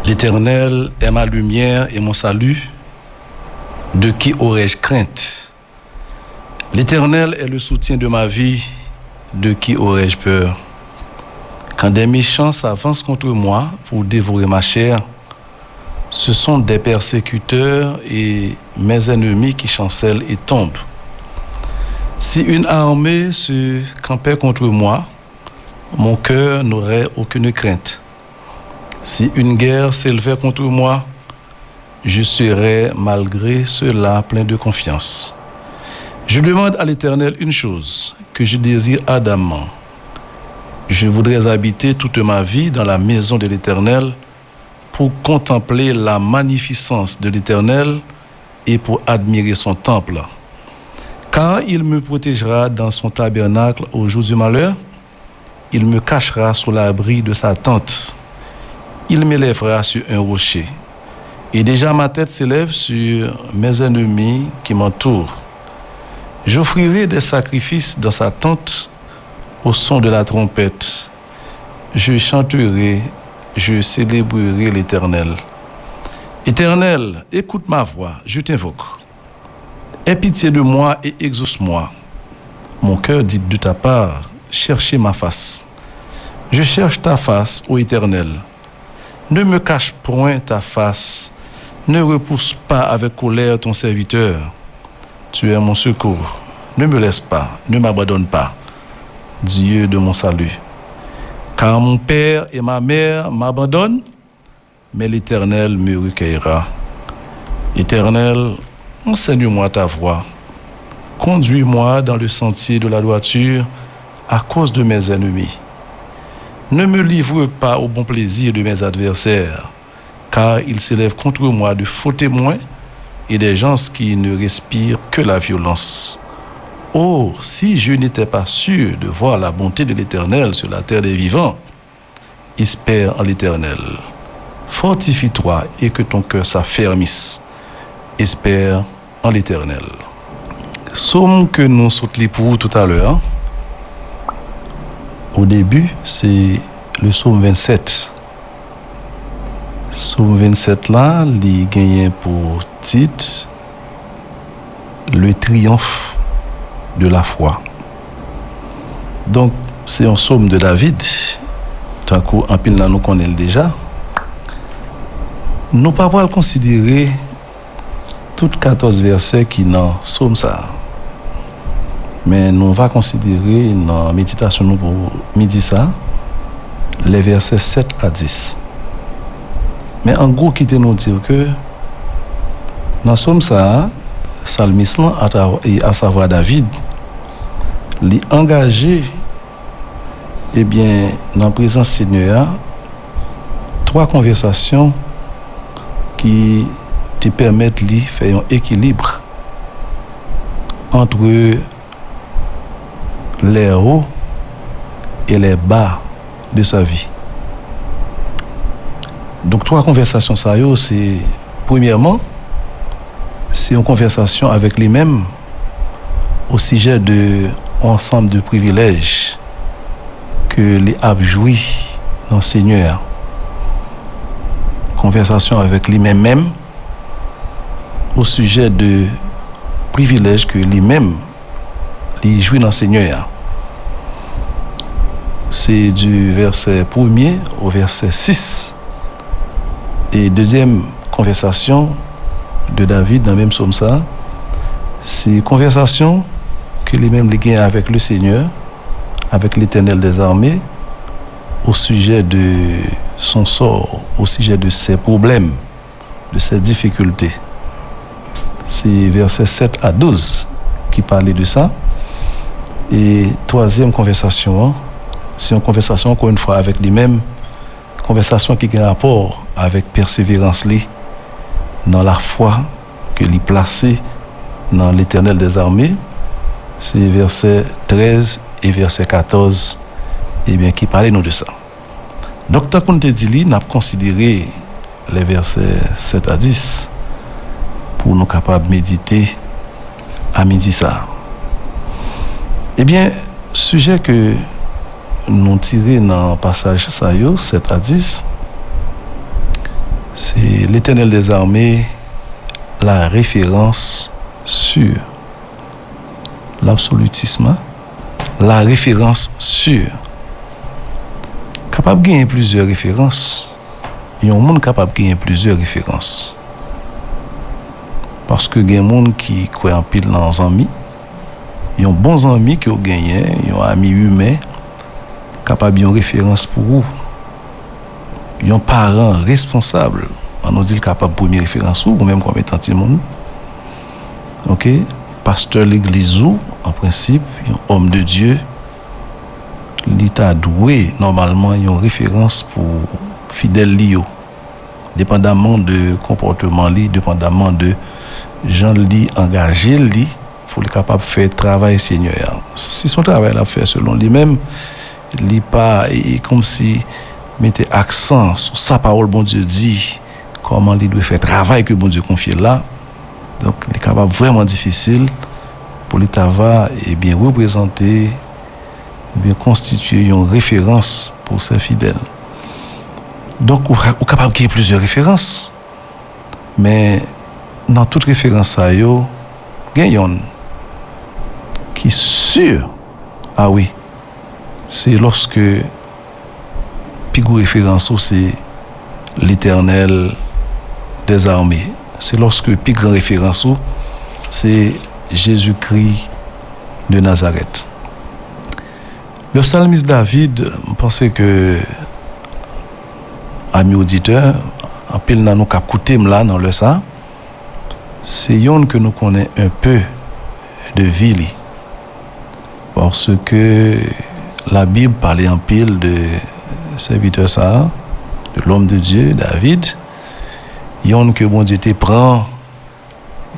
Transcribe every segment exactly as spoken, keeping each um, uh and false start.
L'Éternel est ma lumière et mon salut, de qui aurai-je crainte? L'Éternel est le soutien de ma vie, de qui aurai-je peur? Quand des méchants s'avancent contre moi pour dévorer ma chair, ce sont des persécuteurs et mes ennemis qui chancellent et tombent. Si une armée se campait contre moi, mon cœur n'aurait aucune crainte. Si une guerre s'élevait contre moi, je serais malgré cela plein de confiance. Je demande à l'Éternel une chose que je désire ardemment. Je voudrais habiter toute ma vie dans la maison de l'Éternel pour contempler la magnificence de l'Éternel et pour admirer son temple. Car il me protégera dans son tabernacle au jour du malheur, il me cachera sous l'abri de sa tente. Il m'élèvera sur un rocher. Et déjà ma tête s'élève sur mes ennemis qui m'entourent. J'offrirai des sacrifices dans sa tente au son de la trompette. Je chanterai, je célébrerai l'Éternel. Éternel, écoute ma voix, je t'invoque. Aie pitié de moi et exauce-moi. Mon cœur dit de ta part, cherchez ma face. Je cherche ta face, ô Éternel. Ne me cache point ta face, ne repousse pas avec colère ton serviteur. Tu es mon secours. Ne me laisse pas, ne m'abandonne pas, Dieu de mon salut. Car mon père et ma mère m'abandonnent, mais l'Éternel me recueillera. Éternel, enseigne-moi ta voie. Conduis-moi dans le sentier de la droiture à cause de mes ennemis. Ne me livre pas au bon plaisir de mes adversaires, car il s'élève contre moi de faux témoins et des gens qui ne respirent que la violence. Oh, si je n'étais pas sûr de voir la bonté de l'Éternel sur la terre des vivants, espère en l'Éternel. Fortifie-toi et que ton cœur s'affermisse. Espère en l'Éternel. Sòm ke nou sot li pou ou toutalè a, o debi, se le sòm vennsèt. Sòm vennsèt la, li genyen pou tit le triomphe de la foi. Donk, se yon sòm de David, tankou anpil nan nou konnen l deja. Nou pa pral konsidere tout katòz vèsè ki nan sòm sa a. Men nou va konsidere nan meditasyon nou pou midi sa a, les versets sept à dix. Men an gwo, kite nou di ke nan sòm sa a, salmis lan, atra-, e asavwa David, li angaje, ebyen, nan prezans Senyè a, twa konvèsasyon ki te pèmèt li fè yon ekilib entre les hauts et les bas de sa vie. Donk, twa konvèsasyon sa yo, se, premyèman, se yon konvèsasyon avèk li menm o sijè de yon ansanm de privilèj ke li ap jwi nan Senyè a. Konvèsasyon avèk li menm menm o sijè de privilèj ke li menm li jwi nan Senyè a. Se du vèsè premye o vèsè sis. E dezyèm konvèsasyon de David nan menm sòm sa, se konvèsasyon ke li menm li gen avèk le Senyè, avec l'Éternel des armées, au sujet de son sort, au sujet de ses problèmes, de ses difficultés. Se vèsè sèt a douz ki pale de sa. E twazyèm konvèsasyon an, se yon konvèsasyon, ankò yon fwa, avèk li menm, konvèsasyon ki gen rapò avèk pèseverans li nan lafwa ke li plase nan Letènèl dèzame. Se vèsè trèz e vèsè katòz, ebyen, ki pale nou de sa. Donk, tankou n te di li, n ap konsidere lè vèsè sèt a dis pou nou kapab medite a midi sa a. Ebyen, sijè ke nou tire nan pasaj sa yo, sèt a dis, L'Éternel des armées, la référence sûre. L'absolutisme, la référence sûre. Kapab genyen plizyè referans. Yon moun kapab genyen plizyè referans. Paske gen moun ki kwè anpil nan zanmi. Yon bon zanmi ke w genyen, yon ami imen, kapab yon referans pou ou. Yon paran responsab, ann nou di l kapab premye referans ou, ou menm kòm etan timoun. Oke? Pastè legliz ou, an prensip, yon òm de Dye, li ta dwe nòmalman yon referans pou fidèl li yo. Depandamman de konpòteman li, depandamman de jan li angaje li pou li kapab fè travay Senyè a. Si se yon travay l ap fè selon li menm, li pa e, e kòmsi mete aksan sou sa pawòl Bondye di, kòman li dwe fè travay ke Bondye konfye l la. Donk, li kapab vrèman difisil pou li ta va, ebyen, reprezante, ebyen, konstitye yon referans pou sè fidèl. Donk, ou, ou kapab gen plizyè referans, men nan tout referans sa yo, gen yonn ki si, a wi, se lòske pi gwo referans ou se Letènèl dèzame. Se lòske pi gran referans ou se Jezikri de Nazarèt. Le psalmiste David, m panse ke, ami oditè, anpil nan nou k ap koute m la nan lè sa, se yonn ke nou konnen un peu de vi li. Paske Labib pale anpil de sèvitè sa a, de l'homme de Dieu, David, yonn ke Bondye te pran,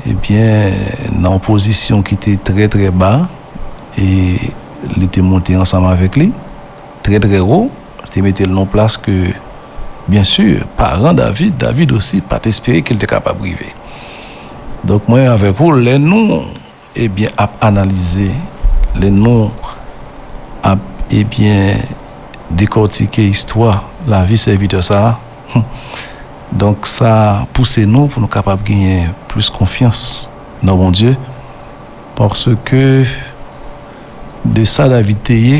ebyen, nan yon pozisyon ki te trè, trè ba, e li te monte ansanm avèk li, trè, trè wo, li te mete l nan yon plas ke, byen si, paran David, David osi pa t espere ke l te kapab rive. Donk, mwen avèk ou, lè nou, ebyen, ap analize, lè nou ap, ebyen, dekòtike istwa lavi sèvitè sa a, donk, sa pouse nou pou nou kapab genyen plis konfyans nan Bondye, paske de sa David te ye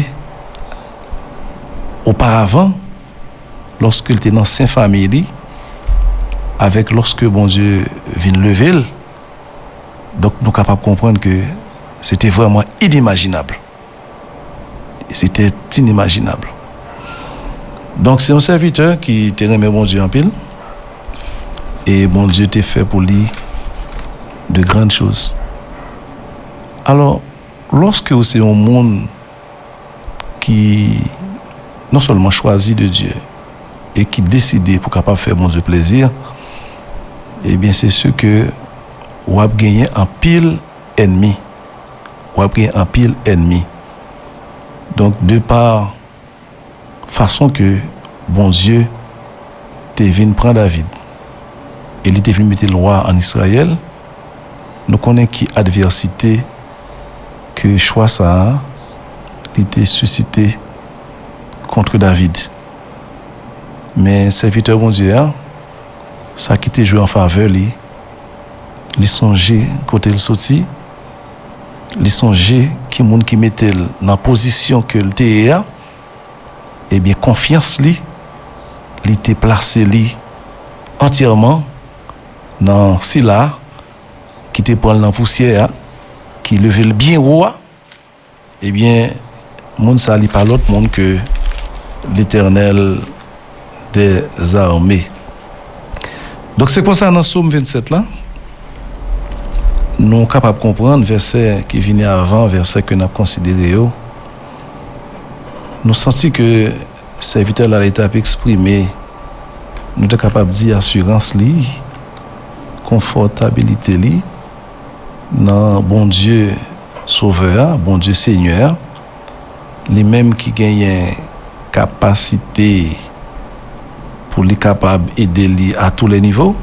oparavan, lòske l te nan sen fanmi li, avèk lòske Bondye vin leve l, donk, nou kapab konprann ke se te vrèman inimajinab. Se te inimajinab. Donk, se yon sèvitè ki te renmen Bondye anpil, e Bondye te fè pou li de grann choz. Alò, lòske ou se yon moun ki non sèlman chwazi de Dye e ki deside pou kapab fè Bondye plezi, ebyen, se si ke w ap genyen anpil ènmi. W ap genyen anpil ènmi. Donk, de pa fason ke Bondye te vin pran David e li te vin mete l wa ann Izrayèl, nou konnen ki advèsite ke chwa sa a li te sisite kont David. Men sèvitè Bondye a, sa ki te jwe an favè li, li sonje kote l soti, li sonje ki moun ki mete l nan pozisyon ke l te ye a, ebyen, konfyans li, li te plase li antyèman nan sila a ki te pran l nan pousyè a, ki leve l byen wo a, ebyen, moun sa a li pa lòt moun ke Letènèl dèzame. Donk, se konsa nan Sòm vennsèt la, nou kapab konprann vèsè ki vini avan vèsè ke n ap konsidere yo. Nou santi ke sèvitè la, li t ap eksprime, nou ta kapab di, asirans li, konfòtabilite li nan Bondye Sovè a, Bondye Senyè a, li menm ki genyen kapasite pou li kapab ede li à tous les niveaux.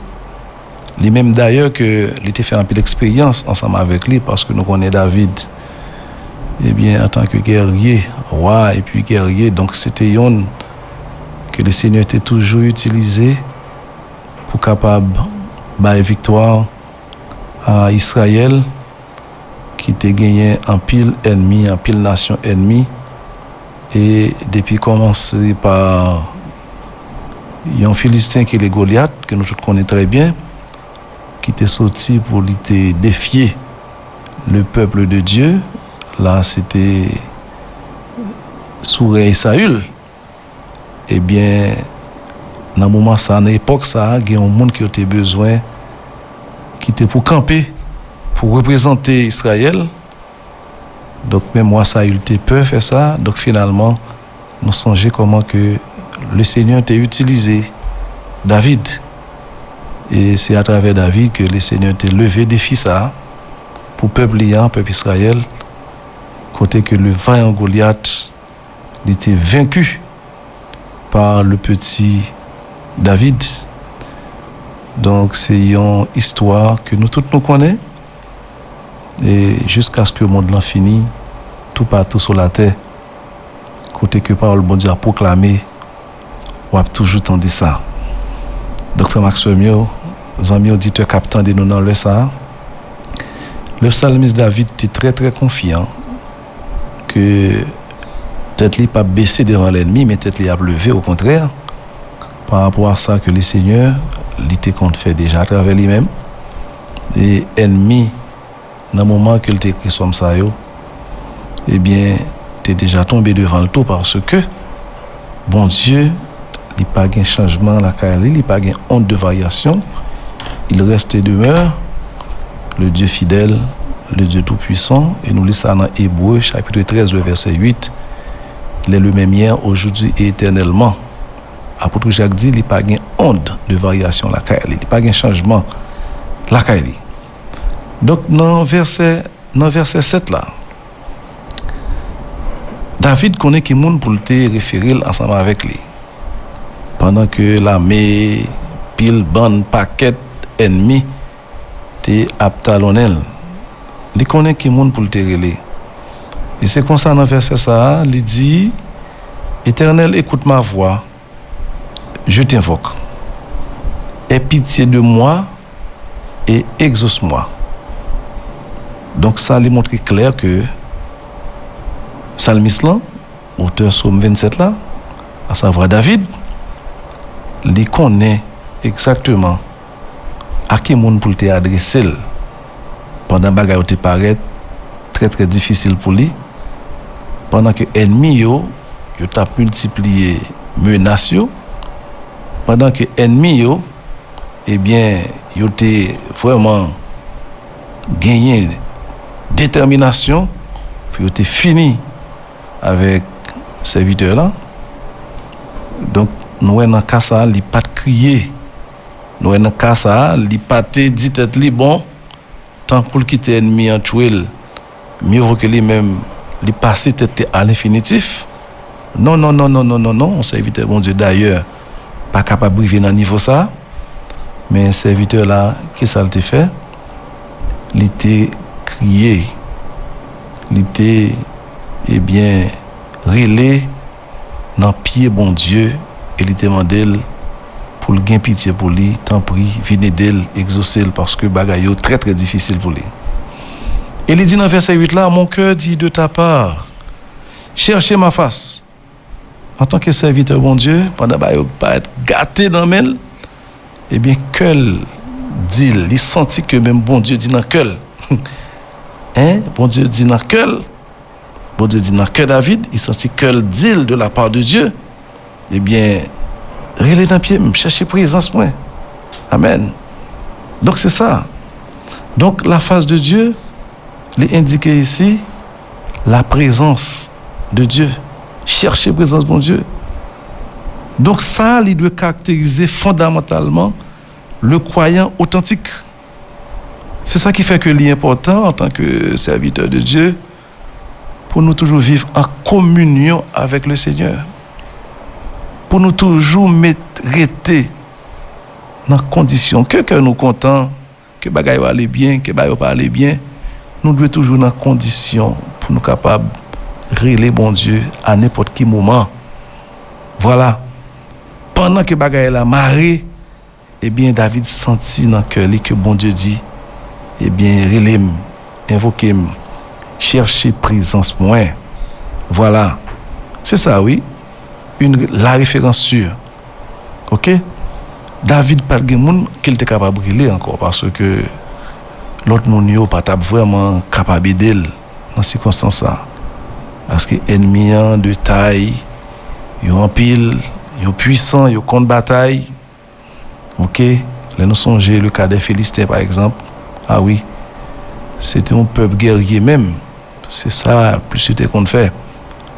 Li menm dayè ke li te fè anpil eksperyans ansanm avèk li, paske nou konnen David, ebyen, antanke gèrye, wa epi gèrye, donk se te yonn ke Lesenyè te toujou itilize pou kapab bay viktwa a Izrayèl, ki te genyen anpil ènmi, anpil nasyon ènmi, e depi kòmanse pa yon Filisten ki rele Golyat, ke nou tout konnen trè byen, ki te soti pou li te defye le peuple de Dieu, la se te sou rèy Sayil. Ebyen, nan moman sa, nan epòk sa, gen yon moun ke yo te bezwen, ki te pou kanpe, pou reprezante Izrayèl. Donk, menm wa Sayil te pè fè sa. Donk, finalman, nou sonje kòman ke Lesenyè te itilize David. E se atravè David ke Lesenyè te leve defi sa pou pèp li an, pèp Izrayèl, kote ke le vayan Golyat, li te venki pa le petit David. Donk, se yon istwa ke nou tout nou konnen, e jiskaske mond lan fini, toupatou sou latè, kote ke pawòl Bondye ap pwoklame, w ap toujou tande sa. Donk, frè m ak sè m yo, zanmi oditè k ap tande nou nan lè sa a, le psalmiste David te trè, trè konfyan ke tèt li p ap bese devan lènmi, men tèt li ap leve, okontrè, pa rapò a sa ke Lesenyè, li te konn fè deja atravè li menm. E ènmi, nan moman ke l te ekri sòm sa yo, ebyen, te deja tonbe devan l tou, paske Bondye, li pa gen chanjman lakay li, li pa gen onde de varyasyon. Il reste et demeure le Dieu fidèle, le Dieu tout-puissant, e nou li sa nan Ebre, chapitre treize, le verset huit, il est le même hier, aujourd'hui et éternellement. Apot Jak di, li pa gen onde de varyasyon lakay li, li pa gen chanjman lakay li. Donk, nan vèsè, nan vèsè sèt la, David konnen ki moun pou l te refere l ansanm avèk li. Pandan ke lame, pil bann pakèt ènmi te ap talonnen l, li konnen ki moun pou l te rele. E se konsa nan vèsè sa a, li di, Éternel, écoute ma voix, je t'invoque. Aie pitié de moi et exauce-moi. Donk sa li montre klè ke psalmiste lan, otè sòm vennsèt la, asavwa David, li konnen egzakteman a ki moun pou l te adrese l pandan bagay yo te parèt trè, trè difisil pou li, pandan ke ènmi yo, yo t ap miltipliye menas yo, pandan ke ènmi yo, ebyen, yo te vrèman genyen detèminasyon pou yo te fini avèk sèvitè la. Donk, nou wè nan ka sa a, li pa t kriye. Nou wè nan ka sa a, li pa te di tèt li, bon, tan pou l kite ènmi an tchwe l, mye vo ke li menm, li pase tèt li a lenfinitif. Non, non, non, non, non, non, non, yon sèvitè Bondye dayè pa kapab rive nan nivo sa. Men sèvitè la, kisa l te fè? Li te kriye. Li te, ebyen, rele nan pye Bondye e li te mande l pou l gen pitye pou li, tanpri, vin ede l, egzose l, paske bagay yo trè, trè difisil pou li. E li di nan vèsè uit la, Mon cœur dit de ta part, cherchez ma face. Antanke sèvitè Bondye, pandan bagay yo parèt gate nan men l, ebyen, kè l di l, li santi ke menm Bondye di nan kè l. Hein? Bondye di nan kè l, Bondye di nan kè David, li santi kè l di l de la part de Dieu, ebyen, rele nan pye m, chèche prezans mwen. Amèn. Donk, se sa. Donk, la face de Dieu, li endike isi la présence de Dieu. Chèche prezans Bondye. Donk, sa, li dwe karakterize fondamantalman le kwayan otantik. Se sa ki fè ke li enpòtan, antanke sèvitè de Dye, pou nou toujou viv an kominyon avèk le Senyè. Pou nou toujou met, rete nan kondisyon, ke kè nou kontan, ke bagay yo ale byen, ke bagay yo pa ale byen, nou dwe toujou nan kondisyon pou nou kapab rele Bondye a nenpòt ki moman. Vwala. Pandan ke bagay la mare, Ebyen, David santi nan kè li ke Bondye di, ebyen, rele m, envoke m, chèche prezans mwen. Vwala. Se sa, wi. Une, la référence sûre. Oke? David pa t gen moun ke l te kapab rele ankò, paske lòt moun yo pa t ap vrèman kapab ede l nan sikonstans sa. Paske ènmi an de tay, yo anpil, yo pwisan, yo konn batay. Oke? Lè nou sonje le ka dè Filisten, pa egzanp, a wi, se te yon pèp gèrye menm. Se sa plis yo te konn fè.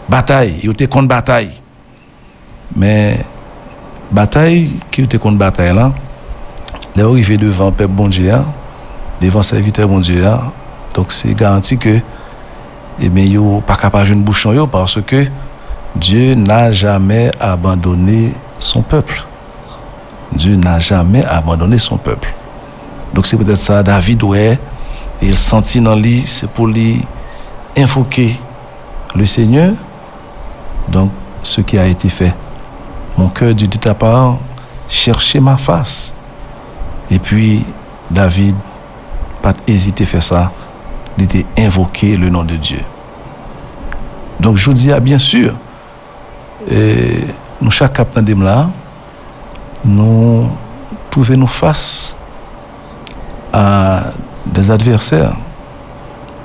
Batay, yo te konn batay. Men, batay ke yo te konn batay la, lè yo rive devan pèp Bondye a, devan sèvitè Bondye a, donk se garanti ke, ebyen, yo pa ka pa jwenn bouchon yo, paske Dieu n'a jamais abandonné son peuple. Dieu n'a jamais abandonné son peuple. Donk, se poutèt sa, David wè, e l santi nan li, se pou li envoke le Seigneur. Donc, ce qui a été fait. Mon cœur, Dieu dit à part, cherchez ma face. Epi, David pa t ezite fè sa, li te envoke le nom de Dieu. Donk, jodi a, byen si, e, nou chak k ap tande m la, nou twouve nou fas a des advèsè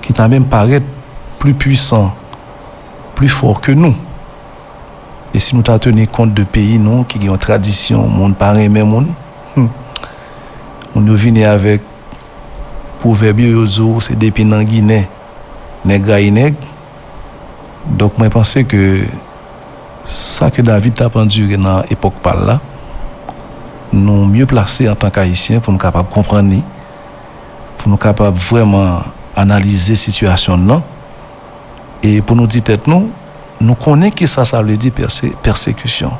ki ta menm parèt pli pwisan, pli fò ke nou. E si nou ta teni kont de peyi nou, ki gen yon tradisyon, moun pa renmen moun, hmm, moun yo vini avèk pwovèb yo, yo di w se depi nan Ginen, nèg rayi nèg. Donk, mwen panse ke sa ke David t ap andire nan epòk pa l la, nou mye plase antank Ayisyen pou nou kapab konprann li, pou nou kapab vrèman analize sitiyasyon n nan, e pou nou di tèt nou, nou konnen kisa sa vle di pèse-, pèsekisyon.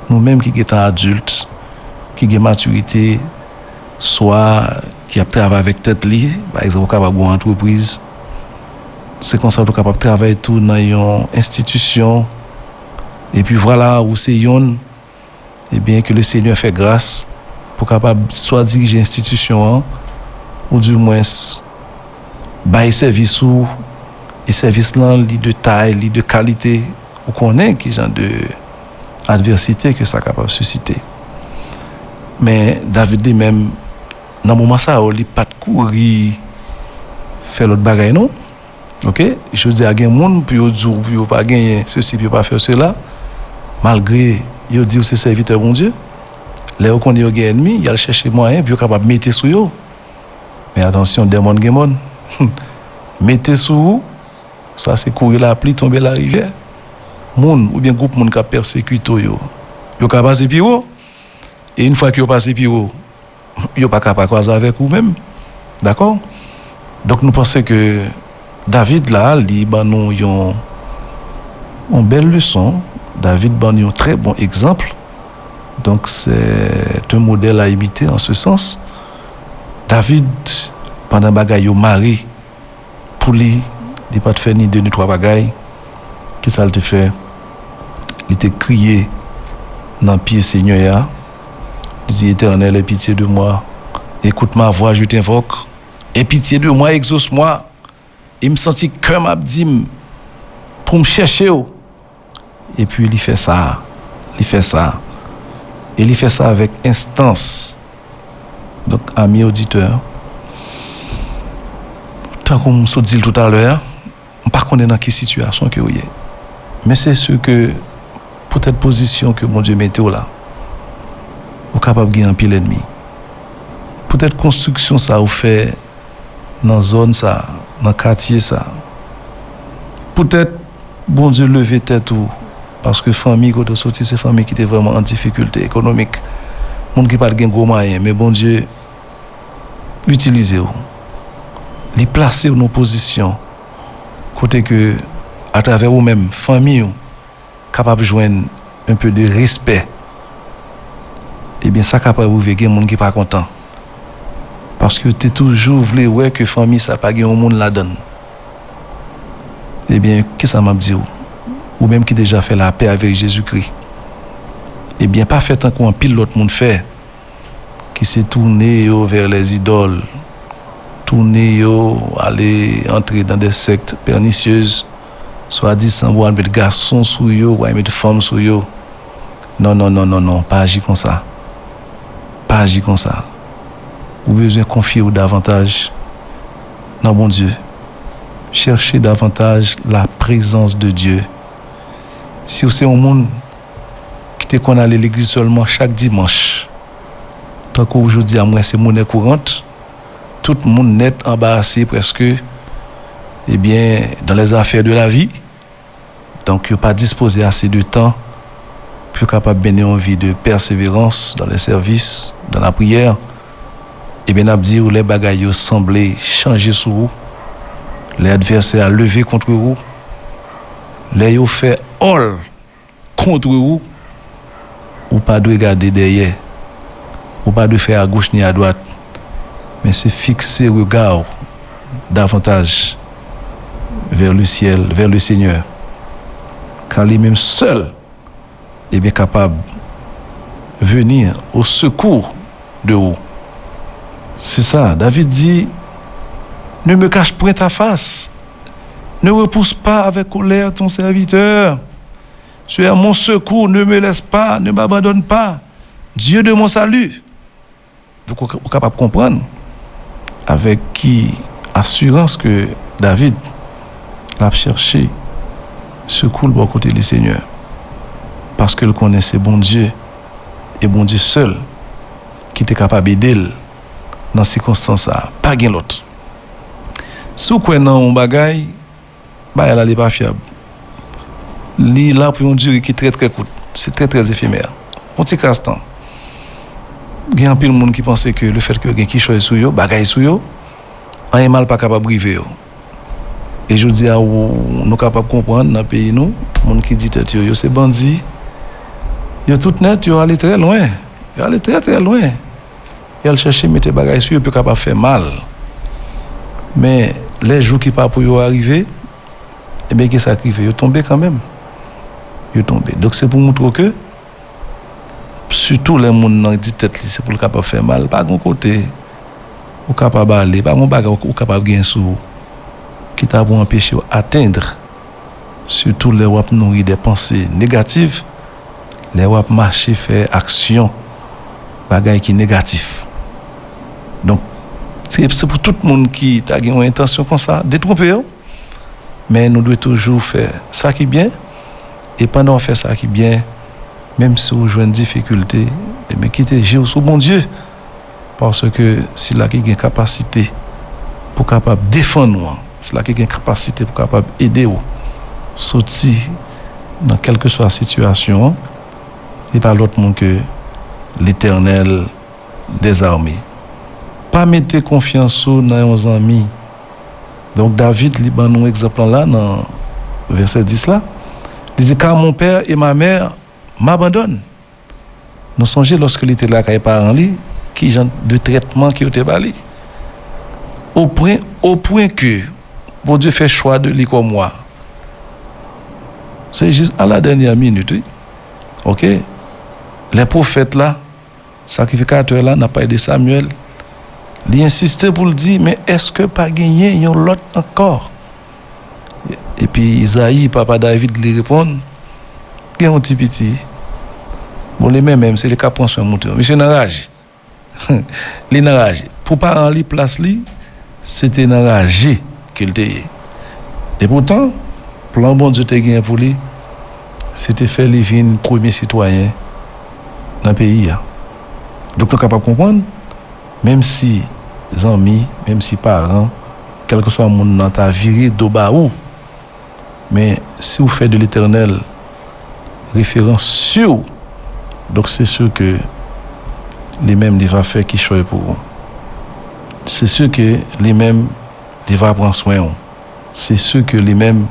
Nou menm ki gentan adilt, ki gen matirite, swa ki ap travay avèk tèt li, pa egzanp, ou kapab gen yon antrepriz, se konsa tou w kapab travay tou nan yon enstitisyon, epi vwala, ou se yonn, ebyen, ke le Senyè fè gras pou w kapab swa dirije enstitisyon an, ou dimwens bay sèvis ou, e sèvis lan, li de tay, li de kalite, ou konnen ki jan de advèsite ke sa kapab sisite. Men David li menm, nan moman sa yo, li pa t kouri fè lòt bagay non. Oke? Jodi a gen moun, pou yo di w, pou yo pa genyen sesi, pou yo pa fè sela, malgre yo di w se sèvitè Bondye, lè yo konnen yo gen ènmi, y al chèche mwayen pou yo kapab mete sou yo. Men atansyon, dè mòn gen mòn. Mete sou ou, sa se kouri lapli, tonbe larivyè. Moun oubyen gwoup moun k ap pèsekite w yo, yo ka pase pi wo. E yon fwa ke yo pase pi wo, yo pa ka pa kwaze avèk ou menm. Dakò? Donk, nou panse ke David la, li ban nou yon, yon bèl leson. David ban nou yon trè bon egzanp. Donk, c'est un modèle à imiter en ce sens. David, pandan bagay yo mare, pou li, li pa t fè ni de ni twa bagay. Kisa l te fè? Li te kriye nan pye Senyè a. Li di, Éternel, aie pitié de moi. Écoute ma voix, je t'invoque. Aie pitié de moi, exauce-moi. E m santi kè m ap di m pou m chèche w. Epi li fè sa, li fè sa. E li fè sa avèk enstans. Donk, ami oditè, tankou m sot di l toutalè a, m pa konnen nan ki sitiyasyon ke w ye. Men se si ke poutèt pozisyon ke Bondye mete w la, ou kapab gen anpil ènmi. Poutèt konstriksyon sa ou fè nan zòn sa, nan katye sa. Poutèt Bondye leve tèt ou, paske fanmi kote w soti se fanmi ki te vrèman an difikilte ekonomik. Moun ki pa t gen gwo mwayen, men Bondye itilize w. Li plase w nan pozisyon kote ke, atravè ou menm, fanmi w, kapab jwenn un peu de respè, ebyen, sa kapab rive gen moun ki pa kontan. Paske yo te toujou vle wè ke fanmi sa pa gen yon moun ladan l. Ebyen, kisa m ap di w? Ou menm ki deja fè lapè avèk Jezikri, ebyen, pa fè tankou anpil lòt moun fè. ki se tounen yo vè lèzidòl, tounen yo ale antre dan de sèkt pènisyez, swadizan pou al met gason sou yo, pou al met fanm sou yo. Non, non, non, non, non, pa aji konsa. Pa aji konsa. Ou bezwen konfye w davantaj nan Bondye. Chèche davantaj la prezans de Dye. Si w se yon moun ki te konn ale legliz sèlman chak dimanch, tankou jodi a, m wè se monè kourant, tout moun nèt anbarase prèske, ebyen, dans les affaires de la vie. Donk, yo pa dispoze ase de tan pou yo kapab mennen yon vi de pèseverans dans les services, dans la prière. Ebyen, n ap di w, lè bagay yo sanble chanje sou ou, lè advèsè a leve kont ou, lè yo fè òl kont ou, ou pa dwe gade dèyè. Ou pa dwe fè agoch ni adwat. Men se fikse rega w davantaj vers le ciel, vers le Seigneur. Ka li menm sèl, ebyen, kapab venir au secours de ou. Se sa, David di, ne me cache point ta face. Ne repousse pas avec colère ton serviteur. Tu es mon secours, ne me laisse pas, ne m'abandonne pas. Dieu de mon salut. Donk, ou, ou kapab konprann avèk ki asirans ke David l ap chèche sekou l bò kote Lesenyè. Paske l konnen se Bondye, e Bondye sèl, ki te kapab ede l nan sikonstans sa a. Pa gen lòt. Si w kwè nan yon bagay, bagay la, li pa fyab. Li la pou yon dire ki trè, trè kout. Se trè, trè efemè. Yon ti kras tan. Gen anpil moun ki panse ke lefètke yo gen kichòy sou yo, bagay sou yo, anyen mal pa kapab rive yo. E jodi a, ou, nou kapab konprann nan peyi nou, moun ki di tèt yo, yo se bandi, yo tout nèt, yo ale trè lwen. Yo ale trè, trè lwen. Y al chèche mete bagay sou yo pou yo kapab fè mal. Men, lè jou ki pa pou yo a rive, ebyen, ki sa k rive? Yo tonbe kanmenm. Yo tonbe. Donk, se pou montre w ke, sitou lè moun nan di tèt li, se pou l kapab fè mal, pa gen kote ou kapab ale, pa gen bagay ou, ou kapab gen sou ou ki ta pou anpeche w atenn, sitou lè w ap nouri de panse negatif, lè w ap mache fè aksyon, bagay ki negatif. Donk, se, se pou tout moun ki ta gen yon entansyon konsa, detwonpe yo. Men nou dwe toujou fè sa ki byen, e pandan w fè sa ki byen, menm si w jwenn difikilte, ebyen, kite je w sou Bondye. Paske sila ki gen kapasite pou kapab defann ou an, sila ki gen kapasite pou kapab ede w soti nan kèlkeswa sitiyasyon an, li pa lòt moun ke Letènèl dèzame. Pa mete konfyans ou nan yon zanmi. Donk, David, li ban nou egzanp lan la, nan vèsè dis la. Li di, car mon père et ma mère m'abandonnent. Nou sonje lòske li te lakay paran li, ki jan de trètman ke yo te ba li. Au point, au point que Bondye fè chwa de li kòm wa. Se jis à la dernière minute, wi. Oke? Lè pwofèt la, sakrifikatè la, n ap pale de Samyèl, li ensiste pou l di, men èske pa genyen yon lòt ankò? Epi Izayi, papa David, li reponn, gen yon ti piti. Bon, li menm menm, se li k ap pran swen mouton yo. Misye nan raje. Li nan raje. Pou paran li, plas li, se te nan raje ke l te ye. Epoutan, plan Bondye te genyen pou li, se te fè li vin premye sitwayen nan peyi a. Donk, nou kapab konprann, menm si zanmi, menm si paran, kèlkeswa moun nan ta vire do ba ou, men si w fè de Letènèl referans sur ou, donk se si ke li menm li va fè kichòy pou ou. Se si ke li menm li va pran swen ou. Se si ke li menm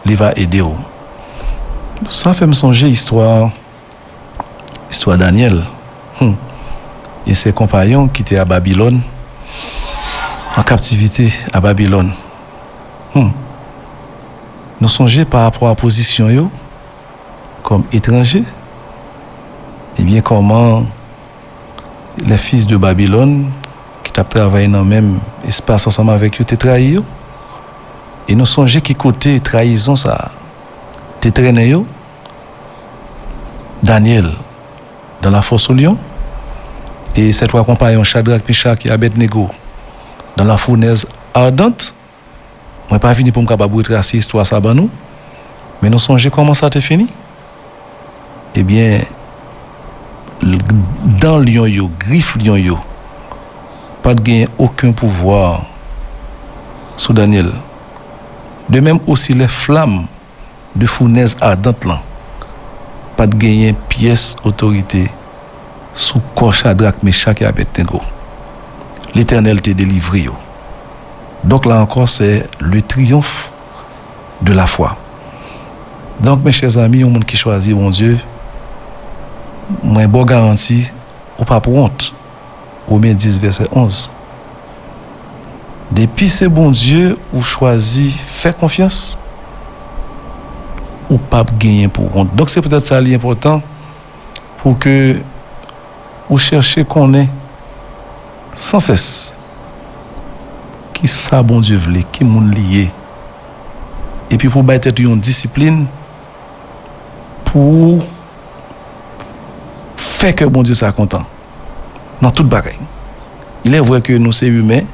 li va ede w. Sa fè m sonje istwa, istwa Danyèl, hmm, e se konpayon ki te a Babilòn, an kaptivite a Babilòn. Hmm. Nou sonje pa rapò a pozisyon yo kòm etranje, ebyen, kòman les fils de Babylone, ki t ap travay nan menm espas ansanm avèk yo, te trayi yo. E nou sonje ki kote trayizon sa a te trennen yo. Daniel dans la fosse aux lions, et ses trois compagnons, Shadrach, Meshach et Abednego, dans la fournaise ardente. Mwen pa vini pou m kapab retrase istwa sa ban nou, men nou sonje kòman sa te fini? Ebyen, l- dan lyon yo, grif lyon yo, pa t genyen okenn pouvwa sou Danyèl. De menm osi, lè flam de founèz adant lan pa t genyen pyès otorite sou kò Chadrak, Mechak e Abèdnego. Letènèl te delivre yo. Donk, la ankò, se le triomphe de la foi. Donk, mes chers amis, yon moun ki chwazi Bondye, mwen ba w garanti, ou p ap wont. Women dis, vèsè onz. Depi se Bondye ou chwazi fè konfyans, ou p ap genyen pou wont. Donk, se poutèt sa li enpòtan pou ke ou chèche konnen san sès ki sa Bondye vle, ki moun li ye. Epi pou bay tèt ou yon disiplin pou ou fè kè Bondye sa kontan nan tout bagay. Il est vrai ke nou se imen,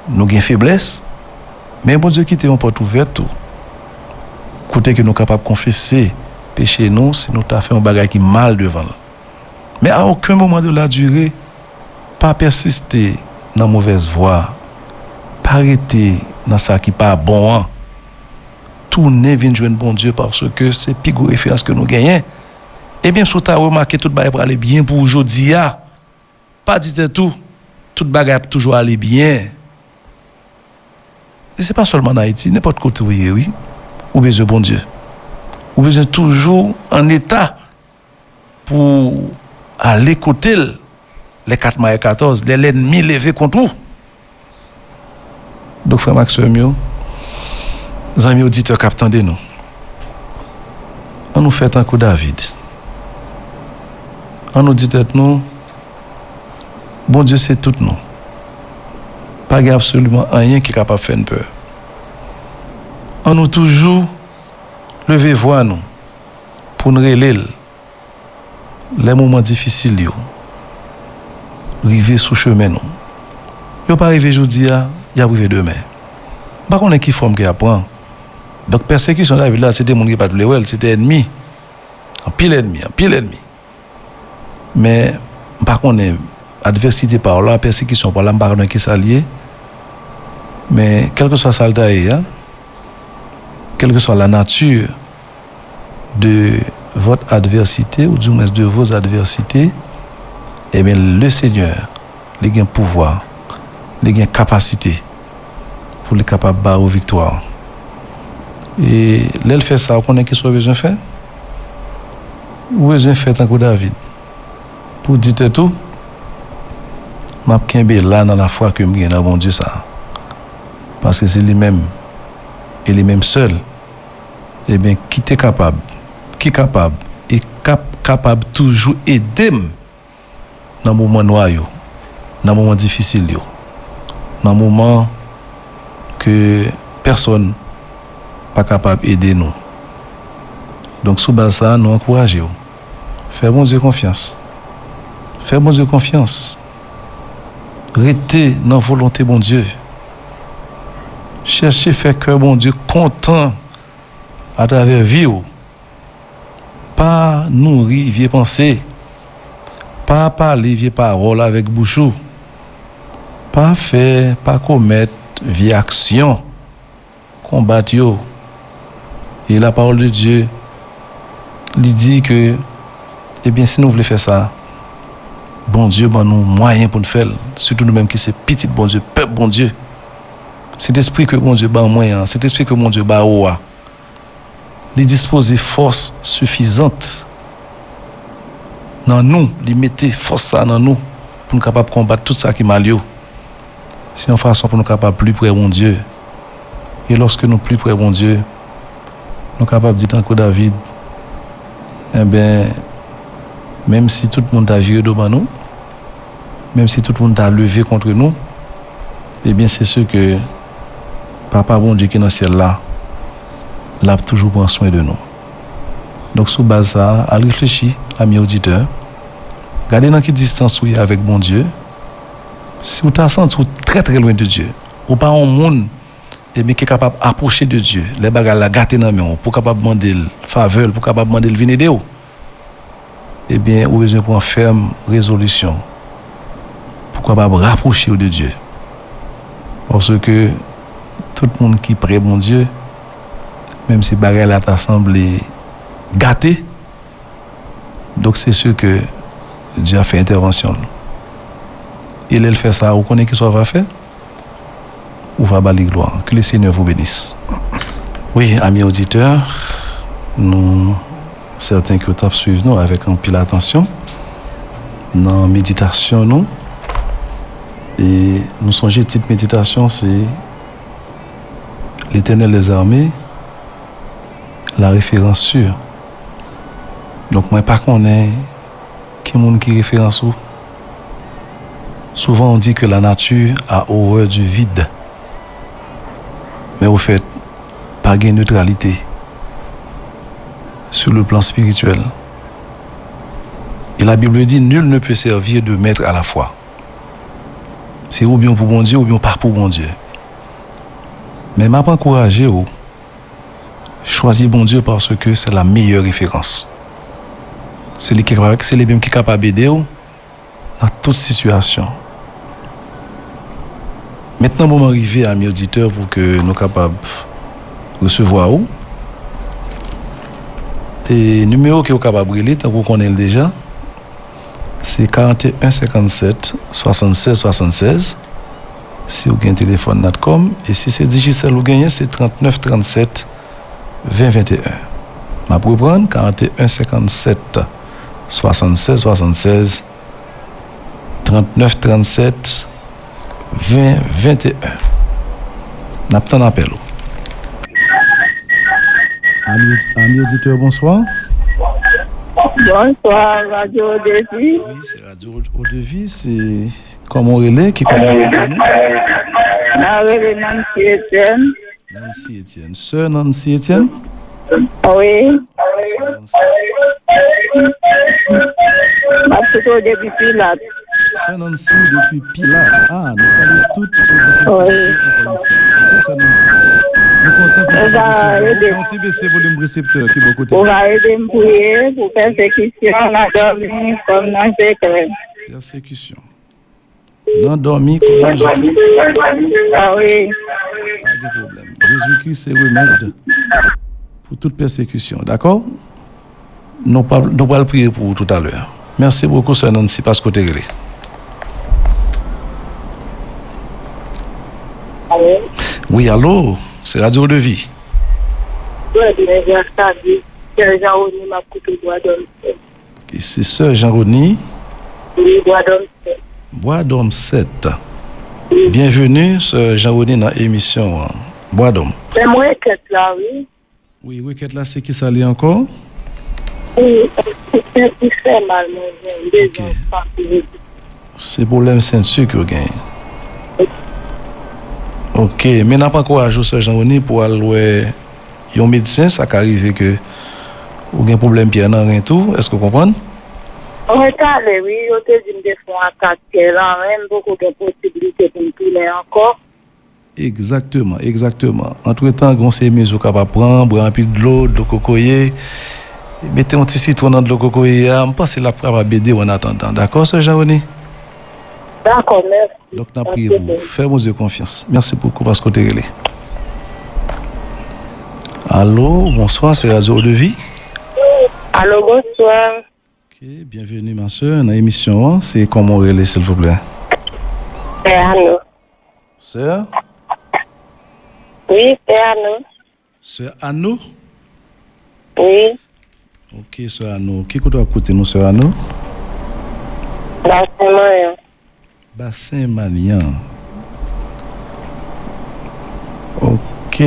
nou gen feblès, men Bondye kite yon pòt ouvè tou, kote ke nou kapab konfese peche nou si nou ta fè yon bagay ki mal devan l. Men a okenn moman de la dire, pa pèsiste nan movèz vwa, pa rete nan sa ki pa bon an. Tounen vin jwenn Bondye, paske se pi gwo referans ke nou genyen. Ebyen, si w ta remake tout bagay prale byen pou ou jodi a, pa di tèt ou, tout bagay ap toujou ale byen. E se pa sèlman an Ayiti, nenpòt kote ou ye, wi, ou bezwen Bondye. Ou bezwen toujou an eta pou ale kote l, lè kat mayè katòz, lè lènmi leve kont ou. Donk, frè m ak sè m yo, zanmi oditè k ap tande nou, ann nou fè tankou David. Ann nou di tèt nou, Bondye se tout nou. Pa gen absoliman anyen ki kapab fè n pè. Ann nou toujou leve vwa nou pou n rele l lè moman difisil yo rive sou chemen nou. Yo pa rive jodi a, y ap rive demen. M pa konnen ki fòm ke y ap pran. Donk, pèsekisyon David la, se te moun ki pa t vle wè l, se te ènmi. Anpil ènmi, anpil ènmi. Men, m pa konnen advèsite pa w la, pèsekisyon pa w la, m pa konnen kisa l ye. Men, kèlkeswa sa l ta ye a, quelle que soit la nature de votre adversité, ou du moins de vos adversités, ebyen, le Seigneur, li gen pouvwa, li gen kapasite pou li kapab ba ou viktwa. E lè l fè sa, ou konnen kisa w bezwen fè? Ou bezwen fè tankou David, pou di tèt ou, m ap kenbe la nan lafwa ke m gen nan Bondye sa a. Paske se li menm, e li menm sèl, ebyen, ki te kapab, ki kapab, e k ap kapab toujou ede m nan moman nwa yo, nan moman difisil yo, nan moman ke pèsonn pa kapab ede nou. Donk, sou baz sa a, nou ankouraje w. Fè Bondye konfyans. Fè Bondye konfyans. Rete nan volonte Bondye. Chèche fè kè Bondye kontan atravè vi w. Pa nouri vye panse. Pa pale vye pawòl avèk bouch ou. Pa fè, pa komèt vye aksyon. Konbat yo. E la parole de Dieu, li di ke, ebyen, si nou vle fè sa, Bondye ban nou mwayen pou n fè l. Sitou nou menm ki se pitit Bondye, pèp Bondye. Sentespri ke Bondye ban mwen an, Sentespri ke Bondye ba ou a, li dispoze fòs sifizant nan nou, li mete fòs sa nan nou pou n kapab konbat tout sa ki mal yo. Se yon fason pou nou kapab pli pre Bondye. E lòske nou pli pre Bondye, nou kapab di tankou David, enben, menm si tout moun ta vire do ban nou, menm si tout moun ta leve kont nou, ebyen, se si ke Papa Bondye ki nan syèl la, l ap toujou pran swen de nou. Donk, sou baz sa a, al reflechi, ami oditè. Gade nan ki distans ou ye avèk Bondye. Si w ta santi w trè, trè lwen de Dye, ou pa yon moun, ebyen, ki kapab apwoche de Dye, lè bagay la gate nan men w, pou w kapab mande l favè l, pou w kapab mande l vin ede w, ebyen, ou bezwen pran fèm rezolisyon pou w kapab rapwoche w de Dye. Paske tout moun ki pre Bondye, menm si bagay la ta sanble gate, donk, se si ke Dye ap fè entèvansyon l. E lè l fè sa, ou konnen ki sa w va fè? Ou va ba li glwa. Que le Seigneur vous bénisse. Wi, ami oditè, nou sèten ke w t ap swiv nou avèk anpil atansyon nan meditasyon nou. E nou sonje tit meditasyon se L'Éternel des armées, la référence sûre. Donk, mwen pa konnen ki moun ki referans ou. Souvent on dit que la nature a horreur du vide. Mais au fait, pa gen neutralité sur le plan spirituel. Et la Bible dit, nul ne peut servir deux maîtres à la fois. Se oubyen w pou Bondye, oubyen w pa pou Bondye. Men m ap ankouraje w, chwazi Bondye paske se la meyè referans. Se li ki kapab, se li menm ki kapab ede w nan tout sitiyasyon. Mentnan moman rive, ami oditè, pou ke nou kapab resevwa ou. E nimewo ke w kapab rele, tankou w konnen l deja, se karant e en senkannsèt swasannsèz swasannsèz, si w gen telefòn Natcom, e si se Digicel ou genyen, se trannèf trannsèt ven venteyen. M ap reprann, karant e en senkannsèt swasannsèz swasannsèz, trannèf trannsèt ven venteyen. N ap tann apèl ou. Ami, ami oditè, bonswa. Bonswa, Radio Defi. Wi, se Radio Eau de Vie, se kòman w rele? Ki kote w ap koute nou? Mwen rele Nancy Etienne. Nancy Etienne. Sè Nancy Etienne? Wi. Sè Nancy. M ap koute w depi Pilat. Sè Nancy depi Pilat. Ah, nou salye tout oditè Wi. Pilat yo ankò yon fwa. Ok, Sè Nancy. Nou kontan pou nou kapab resevwa w. Fè yon ti bese volim reseptè ki bò kote w. Ou va ede m priye pou pèsekisyon nan dòmi kòm nan sekrè. Pèsekisyon. Nan dòmi kòm nan sekrè. Ah wi. Pa gen pwoblèm. Jezikri se remèd pou tout pèsekisyon, dakò? Nou pa, nou pral priye pou ou toutalè. Mèsi bokou, sè Nancy, paske w te rele. Alo? Wi, alo, se Radio Eau de Vie. Trè byen, gras a Dye. Sè Jean Rony, m ap koute Bwadòm. Ok, se sè Jean Rony. Wi, Bwadòm sèt. Bwadòm sèt. Wi. Byenveni, sè Jean Rony, nan emisyon an. Bwadòm. Menm rekèt la, wi. Wi, rekèt la, se kisa li ankò? Wi, se senti fè mal, mwen, mwen, Ok. Bezwen pa pou Se pwoblèm senti ke w genyen. Ok, men n ap ankouraje w, sè Jean Rony, pou w al wè yon medsen. Sa ka rive ke ou gen pwoblèm pyè nan ren tou. Èske w konprann? Mwen t ale, wi. Yo te di m te fè yon atak kè lan, men m poko gen posiblite pou m tounen ankò. Egzakteman, egzakteman. Antretan, gen yon seri mezi w kapab pran, bwè anpil dlo, dlo kokoye, mete yon ti sitwon nan dlo kokoye a, m panse l ap kapab ede w annatandan. Dakò, sè Jean Rony? Dakò, mèsi. Donk, n ap priye pou ou. Fè Bondye konfyans. Mèsi bokou paske w te rele. Alo, bonswa, se Radio Eau de Vie. Alo, bonswa. Ok, byenveni, ma sè, nan emisyon an. Se kòman w rele, silvouplè? Sè Ano. Sè? Wi, sè Ano. Sè Ano? Wi. Ok, sè Ano. Ki kote w ap koute nou, sè Ano? Basen Manyan. Basen Manyan. Ok.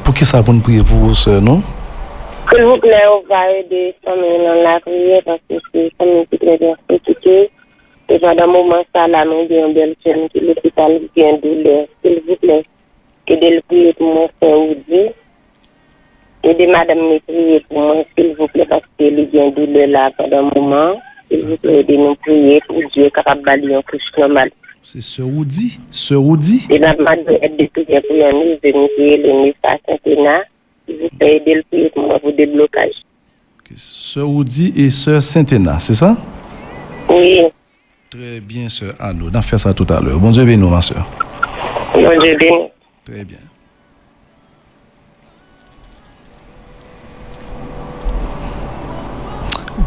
Poukisa pou n priye pou ou, sè nou? Silvouplè, ou va ede fanmi nan lapriyè, paske se fanmi ki trè pèsekite. E pandan moman sa la, mwen gen yon bèl sè m ki lopital, ki gen doulè. Silvouplè, ede l priye pou mwen, sè Woody. Ede madanm li priye pou mwen, silvouplè, paske li gen doulè la pandan moman an. Silvouplè, ede nou priye pou Dye kapab ba li yon kouch nòmal. Se sè Woody? Sè Woody? E n ap mande èd de priyè pou yon neveu m ki rele Nefa Sentena. Silvouplè, ede l priye pou mwen pou deblokaj. Ok, sè Woody e sè Sentena, se sa? Wi. Trè byen, sè Ano. N ap fè sa toutalè. Bondye beni w, ma sè. Bondye beni. Trè byen.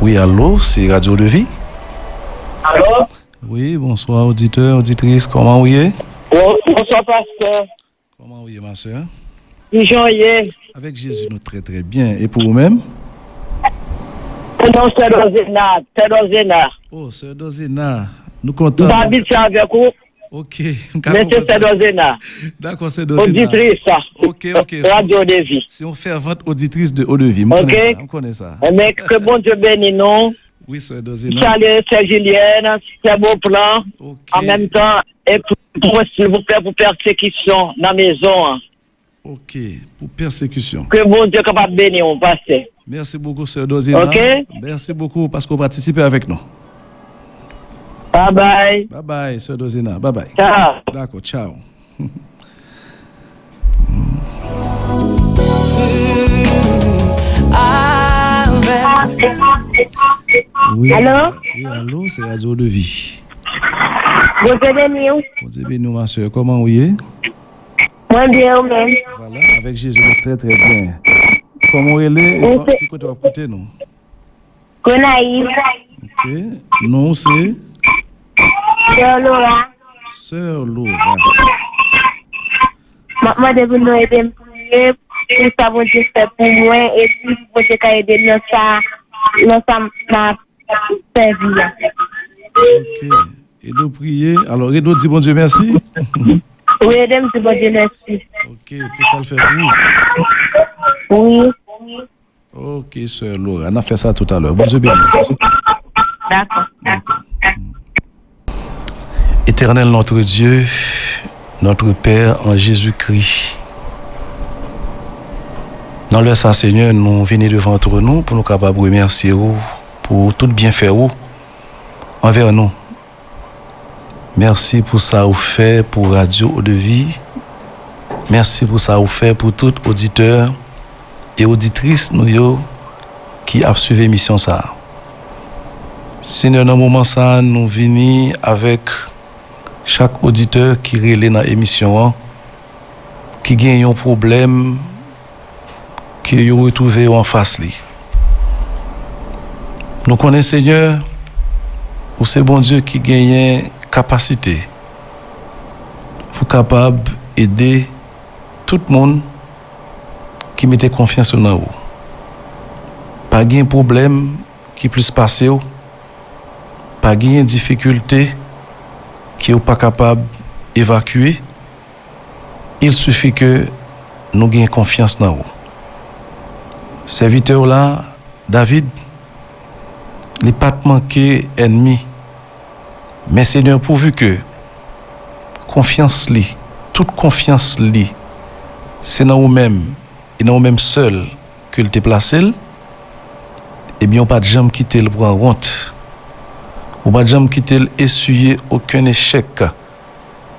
Wi, alo, se Radio de Vie? Alo? Wi, bonswa, oditè, oditris, kòman w ye? Bon, bonswa, pastè. Kòman w ye, ma sè? Kijan w ye? Avèk Jezi, nou trè, trè byen. E pou ou menm? Mwen non, sè Dozena, sè Dozena. Oh, sè Dozena, nou kontan. M pa abitye avèk ou. Ok, m ka konprann sa. Men se sè Dozena. Dakò, sè Dozena. Oditris. Ok, ok. Radio de Vie. Se yon fèvant oditris de Eau de Vie. M konnen sa, m konnen sa. Enben, ke Bondye beni nou. Wi, sè Dozena. M salye sè Julienne, sè Beauplan. Ok. An menm tan, e pou, pou, silvouplè, pou pèsekisyon nan mezon an. Ok, pou pèsekisyon. Ke Bondye kapab beni w, pastè. Mèsi bokou, sè Dozena. Ok. Mèsi bokou paske w patisipe avèk nou. Bye bye. Bye bye, sè Dozena. Bye bye. Tchao. Dakò, tchao. Wi, alo? Wi, alo, se Radio de Vie. Bondye beni w. Bondye beni w, ma sè. Kòman w ye? Mwen byen, ou menm? Vwala, avèk Jezi, nou trè, trè byen. Kòman w rele e ki kote w ap koute nou? Gonayiv. Ok. Non w se? Sè Laura. Sè Laura. M ap mande pou nou ede m priye pou sa Bondye fè pou mwen, epi pou Bondye ka ede m nan sa, nan sa m ap sèvi a. Ok. Ede w priye. Alò, ede w di Bondye mèsi. Wi, ede m di Bondye mèsi. Ok, pou sa l fè pou ou. Wi. Ok, sè Laura, n ap fè sa toutalè. Bondye beni w. Dakò. Dakò. Éternel notre Dieu, notre Père en Jésus-Christ, nan lè sa, Senyè, nou vini devan twòn ou pou nou kapab remèsye ou pou tout byenfè ou anvè nou. Mèsi pou sa ou fè pou Radio Eau de Vie. Mèsi pou sa ou fè pou tout oditè e oditris nou yo ki ap swiv emisyon sa a. Senyè, nan moman sa a, nou vini avèk chak oditè ki rele nan emisyon an, ki gen yon pwoblèm ke yo retwouve yo anfas li. Nou konnen, Senyè, ou se Bondye ki genyen kapasite pou kapab ede tout moun ki mete konfyans yo nan ou. Pa gen pwoblèm ki plis pase w, pa genyen difikilte ke w pa kapab evakye. Il sifi ke nou gen konfyans nan ou. Sèvitè w la, David, li pa t manke ènmi. Men, Senyè, pouvi ke konfyans li, tout konfyans li, se nan ou menm, e nan ou menm sèl ke l te plase l, ebyen, ou pa t janm kite l pran wont. Ou pa t janm kite l esiye okenn echèk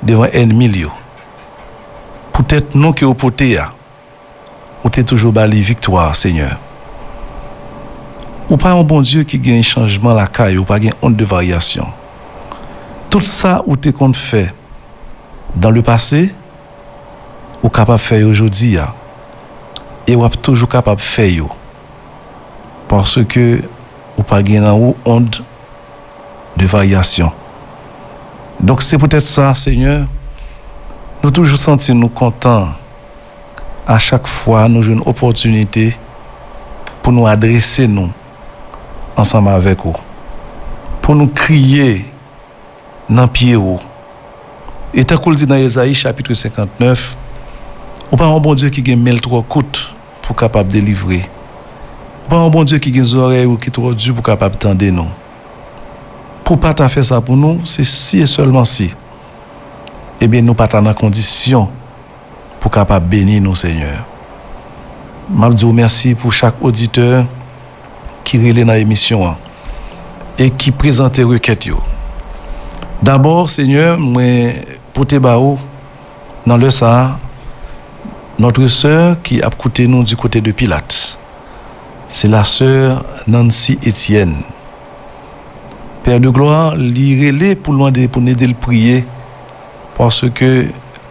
devan ènmi l yo. Poutèt non ke w pote a, ou te toujou ba li viktwa, Senyè. Ou pa yon Bondye ki gen chanjman lakay ou, pa gen onn de varyasyon. Tout sa ou te konn fè dans le passé, ou kapab fè yo jodi a. E w ap toujou kapab fè yo. Paske ou pa gen nan ou onn de varyasyon. Donk, se poutèt sa, Senyè, nou toujou santi nou kontan a chak fwa nou jwenn opòtinite pou nou adrese nou ansanm avèk ou, pou nou kriye nan pye ou. E tankou l di nan Ezayi chapit senkantnèf, ou pa yon Bondye ki gen men l twò kout pou kapab delivre. Ou pa yon Bondye ki gen zòrèy ou ki twò di pou kapab tande nou. pou pa ta fè sa pou nou, se si e sèlman si, ebyen, nou pa ta nan kondisyon pou kapab beni nou, Senyè. M ap di w mèsi pou chak oditè ki rele nan emisyon an e ki prezante rekèt yo. Dabò, Senyè, mwen pote ba ou, nan lè sa a, notre sœur ki ap koute nou du côté de Pilat. Se la sè Nancy Etienne. Pè de Glwa, li rele pou l mande pou n ede l priye, paske